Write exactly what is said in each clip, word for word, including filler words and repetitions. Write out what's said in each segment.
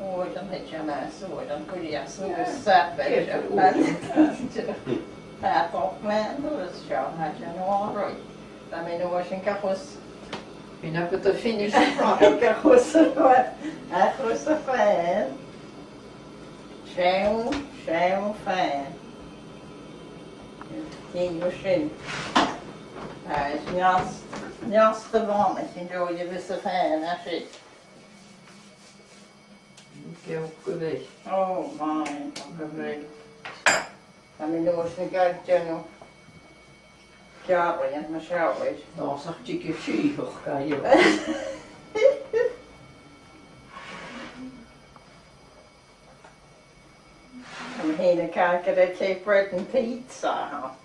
Uair an thèid e às, uair an cuir e às, agus sap e seo. Tha e bog mhath an turas seo, tha e an-àraidh. Tha mi an uair sin ga chosg. Bidh e agad a' finish the product. Ga chosg, ga chosg fhèin. Seann, seann fhèin. Dìreach sin. Agus nas, nas do bhana sin, do bhios a' fhèin, a sin. Ceann gu bhith. Oh, my, gu bhith. Tha mi an uair sin ga dèanamh gearradh mar seo air. Ná, 's ach tig e sìtheach, ga dhèanamh. Tha mi fhìn a' creidsinn gur e tape bread and pizza, ha?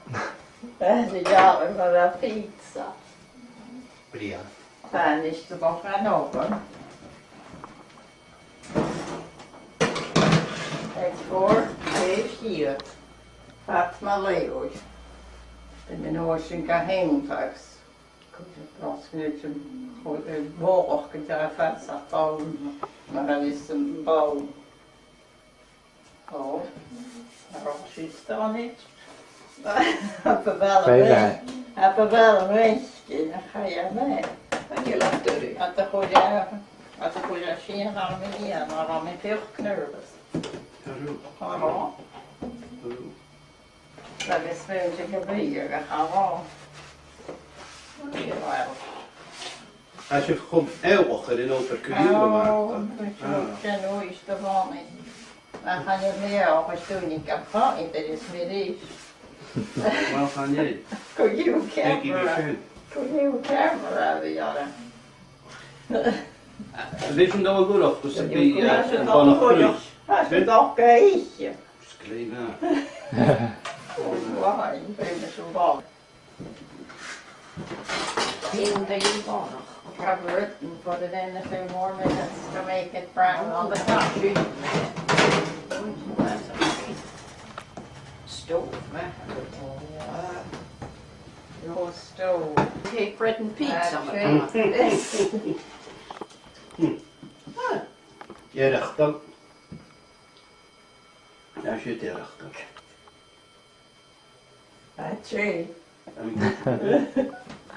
Tha e gearradh mar a' pizza. Brilliant. Tha, a-nis, do bhog an oven. Iad. Fad mo làthair. Bidh mi an uair sin ga sheinn agus cuiridh mi brosnaid an cho-, eh, mhòrachd gu dearbh fhad 's a tha bonn, mar a bhios am bonn. Ò, a robh siud stònaid? Ab a bheil Bheil e. Ab a bheil mhic, nach e me. An gil an duru. A do chuir e, a do chuir e sin ar mo dhìon, mar a bha mi pioc nervous. Tarú. Tarú. Agus bheir sibh gu bhith ag a chabhán. Well. Tha sibh chum eòlach air an obair cuideachd, a Mharta. Ò, sin uair do bhonnaich. Ach chan eil mi eòlach is dùin ag am fáin, there is mi ris. Well, chan eil. Go dtí an camera. Go dtí an camera a bhí orm. A bheil sin dol a dh'fhuireach gus am bi, eh, am bonnach cruaidh? Tha sin dol a dh'fhuireach. Sgrìob e. Ó, bhuel, bheir mi sin bhon. In the bonnach. I've written, put it in a few more minutes to make it brown on the top. Stove, man. Oh, yeah. Uh, your stove. Take bread and pizza. That's it. Dìreach, dal. Tha sin dìreach, dal. Tha e.